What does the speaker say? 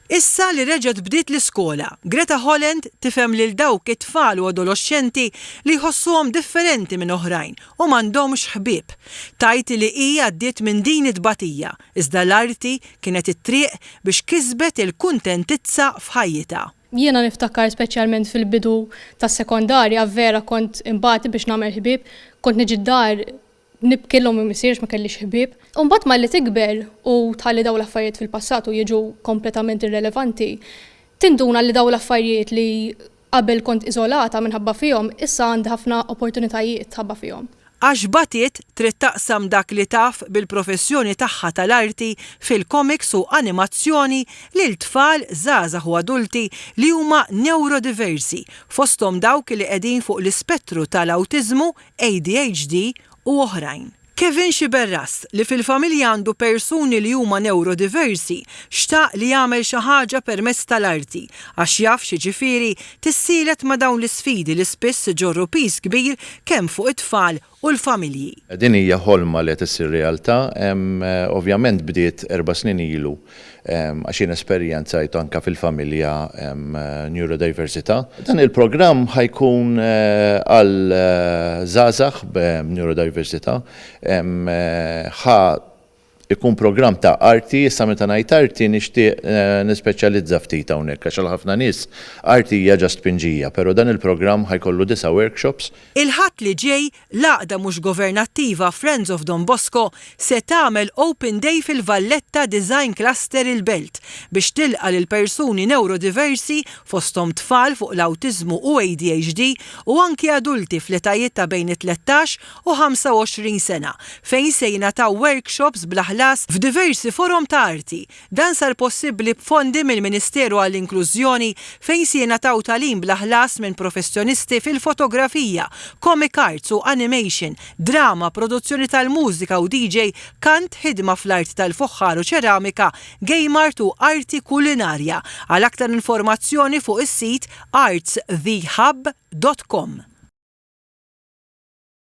Issa li reġgħet bdiet l-iskola, Greta Holland tifhem lil dawk it-tfal u adoloxxenti li jħossuhom differenti minn oħrajn u m'għandhomx ħbieb. Tgħid li hi għaddiet minn din it-tbatija, iżda l-arti kienet it-triq biex kisbet il-kuntentizza f'ħajjitha. Jiena niftakar speċjalment fil-bidu tas-sekondarja vera kont inbati biex nagħmel ħbieb, kont niġi d-dar nibki 'l ommi u missieri għax ma kellix ħbieb. U mbagħad malli tikber u tħalli dawn l-affarijiet fil-passat u jiġu kompletament irrelevanti, tinduna li dawn l-affarijiet li qabel kont iżolata minħabba fihom, issa għandi ħafna opportunitajiet ħabba fihom. Għax batiet trid taqsam dak li taf bil-professjoni tagħha tal-arti fil-komiks u animazzjoni lil tfal, żgħażagħ u adulti li huma newrodiversi, fosthom dawk li qegħdin fuq l-ispettru tal-awtiżmu, ADHD u oħrajn. Kevin Sciberras, li fil-familja għandu persuni li huma newrodiversi, xtaq li jagħmel xi ħaġa permezz tal-arti għax jaf x'jiġifieri tissielet ma' dawn l-isfidi li spiss iġorru piż kbir kemm fuq it-tfal u l-familji. Din hija ħolma li qed issir realtà. Ovvjament bdiet erba' snin ilu għax jien esperjenzajt anke fil-familja neurodiversità. Dan il-programm ħa jkun għal żgħażagħ b'neurodiversità. Ħa jkun programm ta' arti, issa meta ngħid arti nixtieq nispeċjalizza ftit hawnhekk għax għal ħafna nies arti hija just tpinġija, però dan il-programm ħa jkollu disa' workshops. Il-Ħadd li ġej L-għaqda mhux governattiva Friends of Don Bosco se tagħmel Open Day fil-Valletta Design Cluster il-Belt biex tilqa' lil persuni newrodiversi fosthom tfal fuq l-awtiżmu u ADHD u anki adulti fl-etajiet ta' bejn it-13 u 25 sena fejn se jingħataw workshops bla ħlas f'diversi forom ta' arti Dan sar possibbli b'fondi mill-Ministeru għall-Inklużjoni fejn se jingħataw tagħlim bla ħlas minn professjonisti fil-fotografija, comic arts u animation, drama, produzzjoni tal-mużika u DJ, kant, ħidma fl-arti tal-fuħħar u ċeramika, game art u arti kulinarja. Għal aktar informazzjoni fuq is-sit artsthehub dot com.